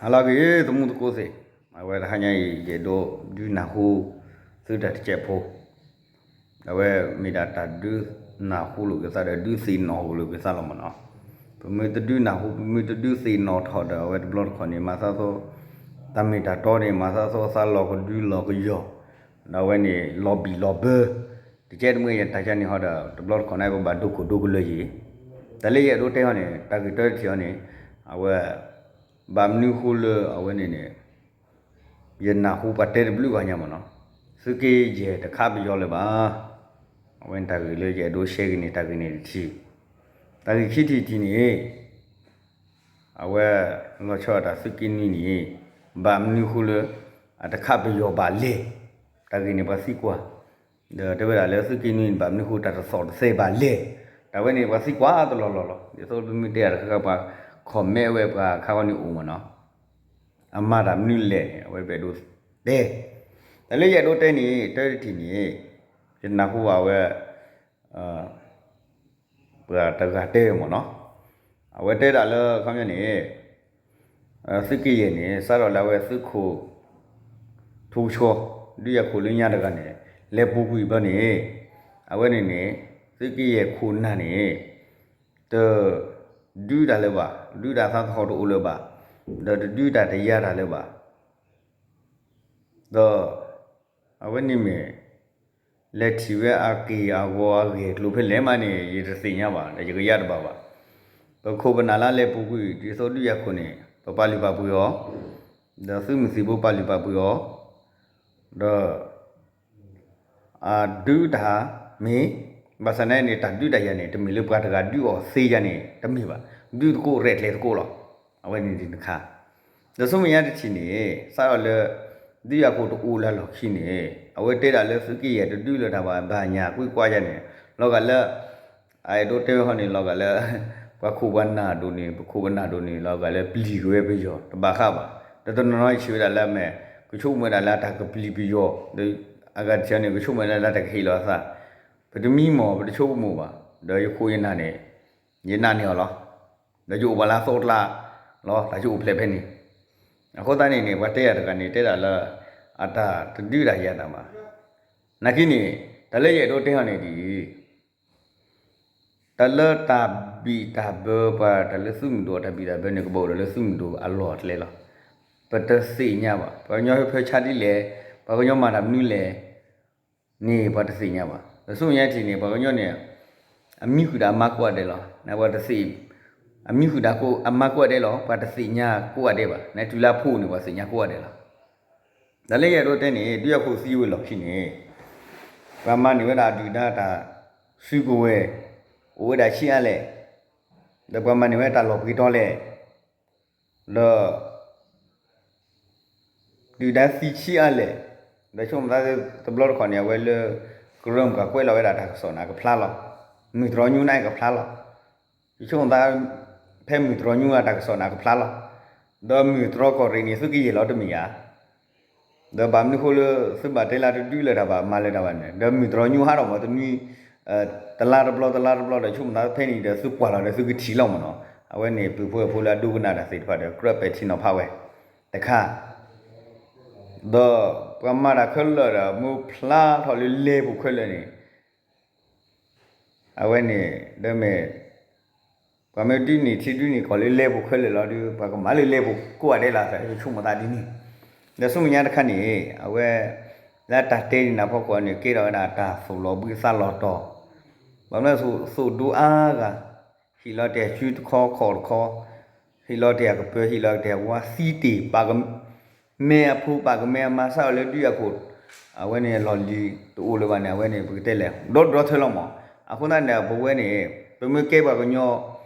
ဟါလၢအဂ့ၤ သမူသကိးသ့ၣ်, အဝဲတဟါညါအံၤ ယအဲၣ်ဒိးဒုးနၢ်ဟူ သုတၢ်တစဲးဖိ အဝဲမ့ၢ်ဒၣ်တၢ်ဒုးနၢ်ဟူလိာ်က့ၤသးဒီး ဒုးသ့ၣ်နီၣ်လိာ်က့ၤသးလီၤမ့ၢ်နီၤ. ပမ့ၢ်တဒုးနၢ်ဟူ ပမ့ၢ်တဒုးသ့ၣ်နီၣ်ထီၣ်ဒီး အဝဲတဘျီတခီၣ်န့ၣ် မၤသးသိး တၢ်မ့ၢ်တၢ်တီန့ၣ် မၤသးသိးသးလီၤကဒုလီၤကယီၢ်, ဒီးအဝဲန့ၣ် လီၤဘံၣ်လီၤဘၢ တကဲတမှဲယတၢ်ကန့ၣ်ဟီဒီး တဘျီတခီၣ်န့ၣ် ပဘၣ်ဒိခိၣ်ဒိကလၢာ်ယံၤ. တၢ်လၢယအဲၣ်ဒိးတဲဟီန့ၣ် တၢ်ဂ့ၢ်တၢတထံၣ်ဟီန့ၣ် အဝဲ ဘၣ်မနုၤဃိလၢအဝဲန့ၣ်န့ၣ် ယနၢ်ဟူပှၤတဲတဘျုးဂၤညါမ့ၢ်နီၤ, သုးက့ယဲၢ်တခးပယီၤလၢၤဘၣ်. အဝဲန့ၣ်တၢ်ဂ့ၢ်လၢယအဲၣ်ဒိးရှဲက့ၤန့ၣ် တၢ်ဂ့ၢ်န့ၣ်တထံၣ်, တၢ်ဂ့ၢ်ခံထံၣ်တထံၣ်န့ၣ် အဝဲ လီၤဆီဒၣ်တၢ်သုးက့နွံန့ၣ် ဘၣ်မနုၤဃိလၢ အတခးပယီၤဘၣ်လဲၣ်. တၢ်ဂ့ၢ်န့ၣ်ပှၤသံကွၢ်, ဒီးတဲဝဲဒၣ်လၢသုးက့နွံန့ၣ် ဘၣ်မနုၤဃိတၢ်တသီၣ်တသဲဘၣ်လဲၣ်. တၢ်ဝဲန့ၣ်ပှၤသံကွၢ်တလီၢ်လီၢ်လီၤ. ဒ်သိးပမ့ၢ်တဲတၢ်တခါခါ ပှၤ comment ဝဲပှၤခါခီန့ၣ်အိၣ်မ့ၢ်နီၤ, အမၤတၢ်မနုၤလဲၣ်န့ၣ် အဝဲပအဲၣ်ဒိးတဲ, တၢ်လၢယအဲၣ်ဒိးတဲန့ၣ် တၢတထံၣ်န့ၣ် ယနၢ်ဟူဘၣ်ဝဲ ပှၤတဂၤတဲမ့ၢ်နီၤ, အဝဲတဲဒၣ်လၢခီပညီန့ၣ် သုးက့ယဲၢ်န့ၣ် စးထီၣ်လၢအဝဲသုးခိၣ် ထူကဆှီ ဒုးယၤခိၣ်လၢညါတဂၤန့ၣ် လဲၤပူၤကွံာ်ဘျီန့ၣ် အဝဲန့ၣ်န့ၣ် သုးက့ယဲၢ်ခိၣ်နၢ်န့ၣ် တ ဒုးတၢ်လၢၤဘၣ်, ဒုးတၢ်သးသဟီၣ်တအိၣ်လၢၤဘၣ်, ဒီးတဒုးတၢ်တယၤတၢ်လၢၤဘၣ်, ဒီး အဝဲန့ၣ်မ့ၢ် လဲၤထံၣ်ဝဲအက့ၢ်အဂီၤအဂ့ၢ်အကျိၤဖဲလဲၣ်မးန့ၣ် ယတသ့ၣ်ညါဘၣ် ဒီးယကယါတဘၣ်ဘၣ်. ပခိၣ်ပနၢ်လၢလဲၤပူၤကွံာ် ဒ်သိးဒုးယၤခိၣ်န့ၣ် ပပာ်လုၢ်ပာ်ပှ့ၤအီၤ, ဒီးသုးမုၢ်သံၣ်ဘိပာ်လုၢ်ပာ်ပှ့ၤအီၤ, ဒီး အဒုးတၢ်မ့ၢ်, ဘၣ်ဆၣ်သနာ်က့န့ၣ် တၢ်ဒုးတၢ်ယၤန့ၣ် တမ့ၢ်လၢပှၤတဂၤဒုးအီၤသ့ယၤန့ၣ် တမ့ၢ်ဘၣ်, ဒုးသကိးရဲၣ်ကျဲၤသကိးလီၤ. အဝဲန့ၣ်တခါ, ဒီးဆူမဲာ်ညါတထံၣ်န့ၣ် စးထီၣ်လၢ ဒုးယၤခိၣ်တအိၣ်လၢအလီၢ်ခံန့ၣ် အဝဲတဲဒၣ်လၢသုးက့ယဲၢ်တဒုးလၢၤတၢ်ဘၣ် ဘၣ်ညၣ်ကွံာ်ကွၢ်ယၤန့ၣ် လီၤဂာ်လၢ အအဲၣ်ဒိးတဲဝဲဟီန့ၣ် လီၤဂာ်လၢ ပှၤခိၣ်ပှၤနၢ်ဒိၣ်န့ၣ် ပခိၣ်ပနၢ်ဒိၣ်န့ၣ် လီၤဂာ်လၢပျံၤက့ၤဝဲပယီၤ တဘၣ်ဃးဘၣ်. ဒီးတနီၤနီၤယထံၣ်ဝဲဒၣ်လၢအမဲာ် ကဆိကမိၣ်ဝဲဒၣ်လၢတၢ်ကပျံၤပယီၤ, ဒီးအဂၤတထံၣ်န့ၣ် ကဆိကမိၣ်ဝဲဒၣ်လၢတၢ်ကဟ့ၣ်လီၤအသး, ပတမံမီၢ် ပတဆိကမိၣ်ဘၣ်, ဒီးယခိၣ်ယနၢ်န့ၣ် ယနာ်န့ၢ်အီၤလီၤ. ဒီးယအိၣ်ဘၣ်လၢအသီတလးလီၤ တၢ်ယအိၣ်ဖျဲၣ်ဖဲန့ၣ်. အဃိသတးန့ၣ်န့ၣ် ပှၤတဲယၤတဂၤန့ၣ် တဲဒၣ်လၢ အတၢ်တဒုးတၢ်ယၤတၢ်ဘၣ်. နာ်က့န့ၣ် တၢ်လၢယအဲၣ်ဒိးတဲအီၤန့ၣ်ဒ်အံၤ, တၢ်လၢတၢ်ဘံၣ်တၢ်ဘၢပှၤ တၢ်လၢသုးမုၢ်ဒိၣ်တၢ်ဘံၣ်တၢ်ဘၢန့ၣ် ကဘၣ်အိၣ်ဒီးလၢသုးမုၢ်ဒိၣ်အလီၢ်အကျဲလီၤ. ပတသ့ၣ်ညါဘၣ် ပှၤကညီဟၢဖၢဆါဒ်လဲၣ်, ပှၤကညီမၤတၢ်မနုၤလဲၣ်န့ၣ် ပှၤတသ့ၣ်ညါဘၣ်. ဒီးဆူမဲာ်ညါတထံၣ်န့ၣ် ပှၤကညီန့ၣ် အမံဃုာ်ဒီးအမါကိးဂၤဒဲးလီၤ. နပှၤတသ့ၣ်, အမံဃုာ်ဒီးအမါကိးဂၤဒဲးလီၤ. ပှၤတသ့ၣ်ညါကိးဂၤဒဲးဘၣ်. နတုၤလၢအဖိန့ၣ် ပှၤသ့ၣ်ညါကိးဂၤဒဲးလီၤ. တၢ်လၢယအဲၣ်ဒိးတဲန့ၣ် ဒုးယၤခိၣ်သံဝဲလီၢ်ခံန့ၣ် ပှၤမၤန့ၢ်ဝဲဒၣ်ဒုၣ်ဒါတၢ်စုကဝဲၤ အိၣ်ဝဲဒၣ်ဆံးအါလဲၣ်, ဒီးပှၤမၤန့ၢ်ဝဲတၢ်လီၢ်ပှ့ၤတီလဲၣ်, ဒီး ဒုၣ်ဒါသံဆံးအါလဲၣ်, ဒီးဆိကမိၣ်သးတဘျီတခီၣ်န့ၣ် အဝဲလၢ ကရၢမိၢ်ပှၢ်ကွဲးလီၤဝဲဒၣ်တၢ်ကစီၣ်န့ၣ် အကဖျါလီၤ. မုၢ်တြီၤညူန့ၣ်အကဖျါလီၤ. ယဆိကမိၣ်သး ဖဲမုၢ်တြီၤညူအတၢ်ကစီၣ်န့ၣ် အကဖျါလီၤ. ဒီးမုၢ်တြီၤကီၢ်ရ့ၣ်န့ၣ် သုးက့ယဲၢ်လီၤတမ့ၢ်ဧါ. ဒီးဘၣ်မနုၤဃိလၢသုဘၣ်တဲလၢတဒုးလၢၤတၢ်ဘၣ် မၤလၢၤတၢ်ဘၣ်န့ၣ် ဒီးမုၢ်တြီၤညူဟးထီၣ်မးတနွံ တလါတဘျီ တလါတဘျီဒီး ဆိကမိၣ်သးဖဲန့ၣ်ဒီးသုကွၢ်လီၤဒီးသုကထံၣ်လီၤမ့ၢ်နီၤ. အဝဲန့ၣ် ပုၢ်ဖိဝဲၢ်ဖိလၢအဒိကနၣ်တၢ်သ့ၣ်တဖၣ်ဒီး ကြၢးပဲာ်ထံနီၤဖးဝဲတခါ ဒီးပှၤမၤတၢ်ခဲလၢာ်ဒီး မ့ၢ်ဖျါထီၣ်လၢလဲၢ်ပူၤခဲလၢာ်န့ၣ် အဝဲန့ၣ် ဒီးမ့ၢ် ပှၤမ့ၢ်ဒုးန့ၢ်ထံဒုးန့ၢ်ကီၢ်လၢလဲၢ်ပူၤခဲလၢာ်လီၤဒီး ပှၤကမၤလၢလဲၢ်ပူၤကိးဂၤဒဲးလီၤ. ယဆိကမိၣ်သးဒ်န့ၣ် ဒီးဆူမဲာ်ညါတခါန့ၣ် အဝဲ လၢတၢ်တဲန့ၣ်နၤဖီခိၣ်န့ၣ် ကဲထီၣ်ဝဲဒၣ်တၢ်သိၣ်လီၤဘှံးသးလီၤတီၤ ဘၣ်မနုၤသိၣ်ဒူအါဂၤ ဟ့ၣ်လီၤတ့ၢ်စုတခီ ခီၣ်တခီ ဟ့ၣ်လီၤတ့ၢ်အကပၢၤ ဟ့ၣ်လီၤတ့ၢ်အဝါ သံတ့ၢ် ပာ်ကမဲအဖိ ပာ်ကမဲအမါ စးထီၣ်လၢဒုးယၤခိၣ် အဝဲန့ၣ်လီၢ်လံၤတအိၣ်လၢၤဘၣ်န့ၣ် အဝဲန့ၣ် ပကတဲလဲၣ် ဒီဒီထၢလီၤမး. အဃိသတးန့ၣ် ပဝဲန့ၣ် ပမ့ၢ်ကဲပှၤကညီ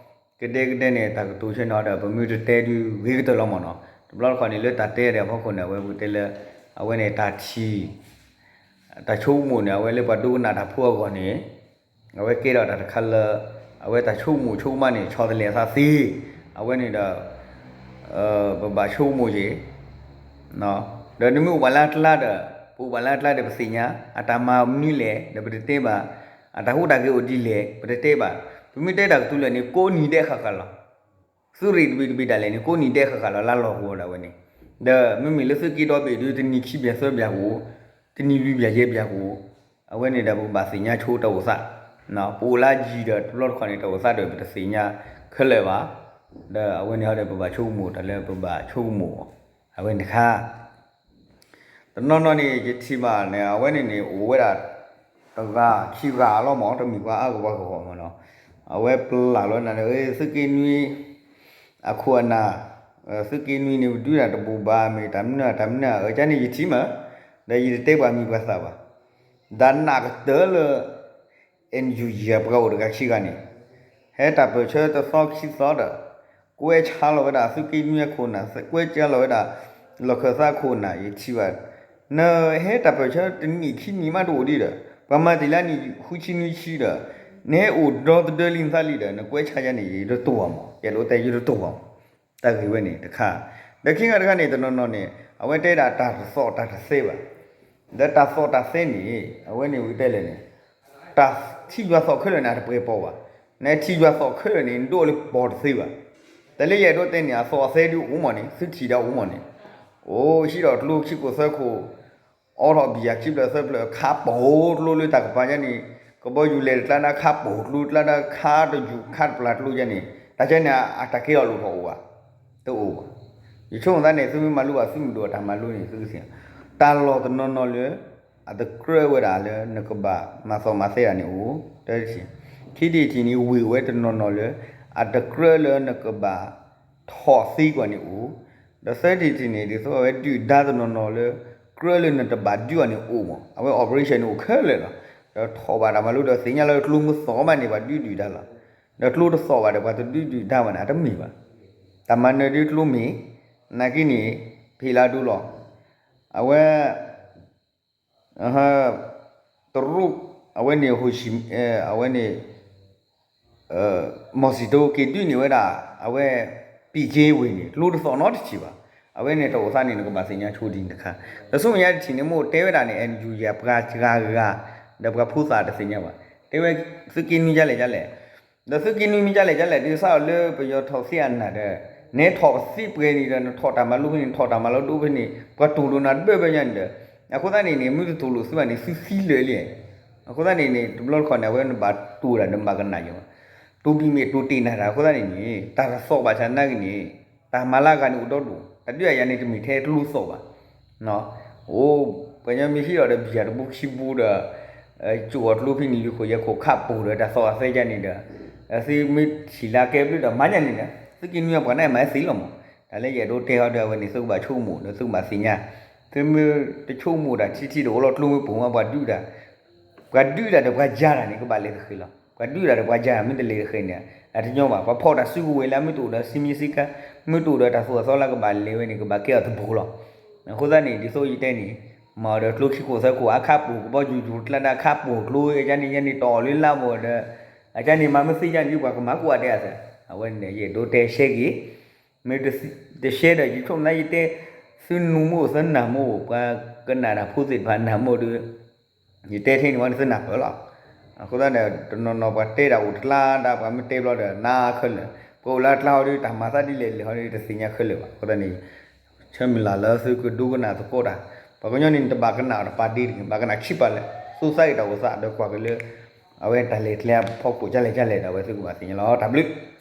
ကဒဲကဒဲန့ၣ် တၢ်ကတိၤဆၢန့ၣ်ဒီး ပမ့ၢ်တတဲဒုးဂ့ၤကတၢၢ်လီၤမးနီၤ. တဘျီတခီၣ်န့ၣ် လၢတၢ်တဲဒၣ်အဖီခိၣ်န့ၣ် အဝဲပကတဲလၢ အဝဲန့ၣ်တၢ်ထံၣ် တၢ်ဆိကမိၣ်န့ၣ် အဝဲလၢပှၤဒိကနၣ်တၢ်ဖိအဂီၢ်န့ၣ် အဝဲကဲထီၣ်တၢ်တခါလၢ အဝဲတၢ်ဆိကမိၣ်ဆိကမးန့ၣ် ဆီတလဲအသးသ့, အဝဲန့ၣ်ဒီး ပဘၣ်ဆိကမိၣ်က့ၤ ဒီးနမ့ၢ်အိၣ်ဘၣ်လၢအကျါဒီး ပအိၣ်ဘၣ်လၢအကျါဒီးပသ့ၣ်ညါ အတၢ်မၤမနုၤလဲၣ်ဒီးပတတဲဘၣ်, အတၢ်ဟူးတၢ်ဂဲၤအိၣ်ဒ်လဲၣ် ပတတဲဘၣ်, ပမ့ၢ်တဲတၢ်ကတိၤလၢာ်န့ၣ် ကိးနံၤဒဲးဃၣ်ဃၣ်လီၤ. သုးရ့ၣ်တဘ့ၣ်တဘ့ၣ်ဒၣ်လဲာ်န့ၣ် ကိးနံၤဒဲးဃၣ်ဃၣ်လီၤ လါလီၢ်ကဝီၤဒၣ်ဝဲန့ၣ်, ဒီးမ့မ့ၢ်လၢသုးက့ဒီဘ့ၣ်ဒုး တနံၤခံဘျဲၣ်သၢဘျဲၣ်ကအိၣ်, တနံၤလွံၢ်ဘျဲၣ်ယဲၢ်ဘျဲၣ်ကအိၣ်, အဝဲန့ၣ်ဒီးပကဘၣ်သ့ၣ်ညါဆိတၢ်အိၣ်သး, ပအိၣ်လၢယံၤဒီးတဘျီတခီၣ်န့ၣ် တၢ်အိၣ်သးဒီးပတသ့ၣ်ညါခဲလၢာ်ဘၣ်, ဒီးအဝဲန့ၣ်ဟီဒီးပဘၣ်ဆိကမိၣ်တၢ်လၢပဘၣ်ဆိကမိၣ်အီၤ, အဝဲန့ၣ်တခါ တနီၤနီၤန့ၣ် ယထံၣ်ဘၣ်န့ၣ် အဝဲန့ၣ်န့ၣ် အိၣ်ဝဲဒၣ် တဂၤခံဂၤလီၤမး တမ့ၢ်ပှၤအါဂၤပှၤဂၤမးနီၤ, အဝဲပျၢ်လီၤနၤဒီး သုးက့နွံ အခိၣ်အနၢ်, သုးက့နွံန့ၣ် ပဒုးတၢ်တဘူၣ်ဘၣ် မ့ၢ်တၢ်မနုၤတၢ်မနုၤ အကန့ၣ်ယထံၣ်မး, ဒီးယတတဲပှၤမံၤပှၤသၣ်ဘၣ်, ဒီးနၢ်ကတၢၢ်လၢ NUG ပှၤအိၣ်တဂၤခံဂၤန့ၣ် ဟဲတၢ်ပၢၢ်ဆၢတသီခံသီဒီး ကွဲးဆါလီၤဝဲဒၣ်သုးက့နွံအခိၣ်အနၢ်, ကွဲးဆါလီၤဝဲဒၣ် လီၢ်ခၢၣ်သးအခိၣ်အနၢ် ယထံၣ်ဘၣ်, နဟဲတၢ်ပၢၢ်ဆၢတနံၣ်ခံနံၣ်မးတအိၣ်ဒံးဒီး ပှၤမၤတ့ၢ်လၢနံၣ်ဃုဆံနွံဆံဒီး နဟဲအိၣ်ဒီသဒၢလံနသးလံဒီး နကွဲးဆါယၤန့ၣ် ယတတိၢ်ဘၣ်မး, ယအဲၣ်ဒိးတဲယတတိၢ်ဘၣ်မး, တၢ်ဂ့ၢ်ဝဲန့ၣ်တခါ, ဒီးခံဂၤတခါန့ၣ် တနီၤနီၤန့ၣ် အဝဲတဲဒၣ်တၢ်တသီၣ်တၢ်တသဲဘၣ်, ဒီးတၢ်သီၣ်တၢ်သဲန့ၣ် အဝဲန့ၣ်ဝံၤတဲလဲၣ်န့ၣ် တၢ်ထံၣ်ယွၤသီၣ်ခဲလၢာ်န့ၣ် အတပှဲၤပီၤဘၣ်, နထံၣ်ယွၤသီၣ်ခဲလၢာ်န့ၣ် နဒိးလၢပီၤတသ့ဘၣ်, တၢ်လၢယအဲၣ်ဒိးတဲန့ၣ် အသီၣ်အသဲဒုးအိၣ်မးန့ၣ် သုထံၣ်ဒၣ်အိၣ်မးန့ၣ်, အိၣ်ဟံးဒီးကျိခံခိၣ်သၢခိၣ် အိးထီၣ်ဘံၣ်ယၤခံဖျၢၣ်သၢဖျၢၣ် ခးပိာ်ကျိလၢတၢ်ကပၤယါန့ၣ်, ကဘီယူၤလဲၤတကျါဒၣ်ခးပိာ်ကျိတကျါဒၣ်ခးတယူၤခးတပျၢ်ကျိယါန့ၣ် တၢ်ကဲန့ၣ် အတၢ်ကဲထီၣ်လိၣ်ထီၣ်အိၣ်ဘၣ်, တအိၣ်ဘၣ်, ယဆိကမိၣ်သးန့ၣ် သုမ့ၢ်မၤလိဘၣ်သုးမုၢ်ဒိၣ်အတၢ်မၤလိန့ၣ် သုကသ့ၣ်ညါ, တၢ်လီၢ်တနီၤနီၤလၢ အတကြၢးဝဲဒၣ်လၢနကဘၣ်မၤသီၣ်မၤသဲဒၣ်န့ၣ်အိၣ်, တထံၣ်, ခံထံၣ်တထံၣ်န့ၣ် ဝ့ၢ်ဝဲတနီၤနီၤလၢ အတကြၢးလၢနကဘၣ် ထီၣ်သ့ကွၢ်န့ၣ်အိၣ်, ဒီးသၢထံၣ်တထံၣ်န့ၣ် ဒ်သိးအဝဲဒုၣ်ဒါတနီၤနီၤလၢ ကြၢးလၢနတဘၣ်ဒုးအီၤန့ၣ်အိၣ်မး, အဝဲ operation န့ၣ်အိၣ်ခဲလၢာ်လီၤ, ဒီးထီၣ်ဘၣ်တၢ်မၤလိဒီးသ့ၣ်ညါလၢကျိမ့ၢ်သီၣ်ဘၣ်န့ၣ် ပှၤဒုးဒုၣ်ဒါလီၤ, ဒီးကျိတသီၣ်ဘၣ်ဒီး ပှၤတဒုးဒုၣ်ဒါဘၣ်န့ၣ် အတမ့ၢ်ဘၣ်, တၢ်မၤနၢၤဒ်ကျိမ့ၢ်, နာ်က့န့ၣ် ဖံးလၢဒိလီၤ, အဝဲ တရူး, အဝဲန့ၣ် ဟိၣ်ဆံၣ်, အဝဲန့ၣ် မီၢ်စံၣ်တိၤက့ၤဒုးန့ၢ်ဝဲဒၣ် အဝဲ ပံၣ်က့ဝ့ၢ်န့ၣ် ကျိတသီၣ်နီတထံၣ်ဘၣ်, အဝဲန့ၣ်တၢ်အိၣ်သးန့ၣ် နကဘၣ်သ့ၣ်ညါဆိဒ်န့ၣ်တခါ, ဒီးဆူမဲာ်ညါတထံၣ်န့ၣ် မ့ၢ်တဲဝဲဒၣ်န့ၣ် NUG ပှၤဂၤဂၤ, ဒီးပှၤဖိသၣ်တသ့ၣ်ညါဘၣ်, တဲဝဲသုးက့နွံဒ်လဲၣ်ဒ်လဲၣ် ဒီးသုးက့နွံမ့ၢ်ဒ်လဲၣ်ဒ်လဲၣ် ဒ်သိးလၢပယီၤထီၣ်သ့အနၢ်ဒီး နဟဲထီၣ်ပသ့ပှဲၤန့ၣ်ဒီး နထီၣ်တၢ်မၤလိဖဲန့ၣ် နထီၣ်တၢ်မၤလိဒိဖဲန့ၣ် ပှၤတူၢ်လိာ်နၤတဘၢဘၢညါန့ၣ်ဒီး အဃိသတးန့ၣ်န့ၣ် မ့ၢ်တတူၢ်လိာ်သုဘၣ်န့ၣ် သုသံလၢာ်လံ, အဃိသတးန့ၣ်န့ၣ် တဘျီတခီၣ်န့ၣ် အဝဲနဘၣ်တူၢ်ဒၣ်ဒီးဘၣ်ကနၣ်ယၤဘၣ်, တူၢ်ဘံၣ်မ့ၢ်တူၢ်တ့ၢ်နၤတၢ်အဃိသတးန့ၣ်န့ၣ် တၢ်တသီၣ်ဘၣ်ဆၣ်နာ်က့န့ၣ် တၢ်မၤလၢအဂၤန့ၣ်အိၣ်ဒီဒူၣ် တၢ်ဒုးအယၤန့ၣ်တမ့ၢ်ထဲကျိသီၣ်ဘၣ် အိၣ် ပှၤကညီမ့ၢ်ဟံးဒီး ဘံၣ်ယၤတဘိခံဘိဒီး ကၠိၣ်အီၤကျိဖဲန့ၣ် ယခိၣ်ယဲခိၣ်ခးပိာ်ဒီး တၢ်သီၣ်အသဲယါန့ၣ်ဒီး သုမ့ၢ်ထံၣ်လၢကဲဘျုးဒီးမၤညါန့ၣ်ဒီး သုးက့နွံပှၤန့ၣ်မၤသ့လီၤမး, တၢ်လၢယအဲၣ်ဒိးတဲဟီဒီး အဝဲန့ၣ်သုကဘၣ်ဆိကမိၣ်ဒီးသုကဘၣ်သ့ၣ်ညါ, သုမ့ၢ်တဆိကမိၣ်တၢ်ထံထံဒီး အိၣ်လီၤကျိမ့ၢ်ပိာ်မး ပှၤဒုးတၢ် ပှၤဒုးတၢ်ဒီးပှၤယၤတၢ်န့ၣ် ကဘၣ်လဲၤတဃ့လီၤ. ပှၤဒုးတၢ်ဒီးပှၤယၤတၢ်မ့ၢ်တလဲၤတဃ့န့ၣ် အတညီဘၣ်. ပှၤဖီၣ်တၢ်စုကဝဲၤလၢမ့ၢ်တအိၣ်ဒီးစံမံစံကါ, မ့ၢ်တအိၣ်ဒီးတၢ်သိၣ်တၢ်သီလၢကဘၣ်လဲၤဝဲန့ၣ် ကဘၣ်ကဲအီၤတဘိလီၤ. အဃိသတးန့ၣ် ဒ်သိးယတဲန့ၣ် မၤအီၤဒီးကျိခံခိၣ်သၢခိၣ် အခါပိာ်ကဘီယူၤယူၤကျါဒၣ် ခါပိာ်ကျိ အကါန့ၣ်ယါန့ၣ် တီၢ်အီၤလၢလါမ့ၢ်ဒီး အကါန့ၣ်မၤမ့ၢ်သ့ယါန့ၣ် ပှၤကမၤကိးဂၤဒဲးအသး. အဝဲန့ၣ် ယအဲၣ်ဒိးတဲရှဲက့ၤ မ့ၢ်တသ့ တရှဲဒီး ယဆိကမိၣ်သးယတဲ သုနူမ့ၢ်အိၣ် သုနၢ်မ့ၢ်အိၣ် ပှၤကနၣ်တၢ်ဖိသ့ၣ်တဖၣ်နၢ်မ့ၢ်အိၣ်ဒီး ယတဲထဲန့ၣ်ဝဲန့ၣ်သုနၢ်ပၢၢ်လီၤ. အဃိသတးန့ၣ် တနီၤနီၤပှၤတဲတၢ်အိၣ်တကျါဒၣ် ပှၤမ့ၢ်တဲဘျီဒီး နၤခဲလၢာ် ပှၤအိၣ်လၢအကျါဟီဒီး တၢ်မၤသးဒ်လဲၣ်လဲၣ်ဟီဒီး တသ့ၣ်ညါခဲလၢာ်ဘၣ်. အဃိသတးန့ၣ် ဆၢမုၢ်လၢ်လၢသုကဒိကနၣ်သကိးတၢ်, ပှၤကညီန့ၣ် တဘၣ်ကနၣ်အီၤတပာ်ဒ့တဂ့ၤ, ဘၣ်ကနၣ်ခံပာ်လၢာ်, သူၣ်သးအံၤတၢ်အိၣ်သးဒီးကွၢ်က့ၤလၢ အဝဲတၢ်လဲၤကျဲအဖီခိၣ် ကလဲၣ်ကလဲၣ်ဒီး အဝဲသုကဘၣ်သ့ၣ်ညါလီၤ. တၢ်ဘျုး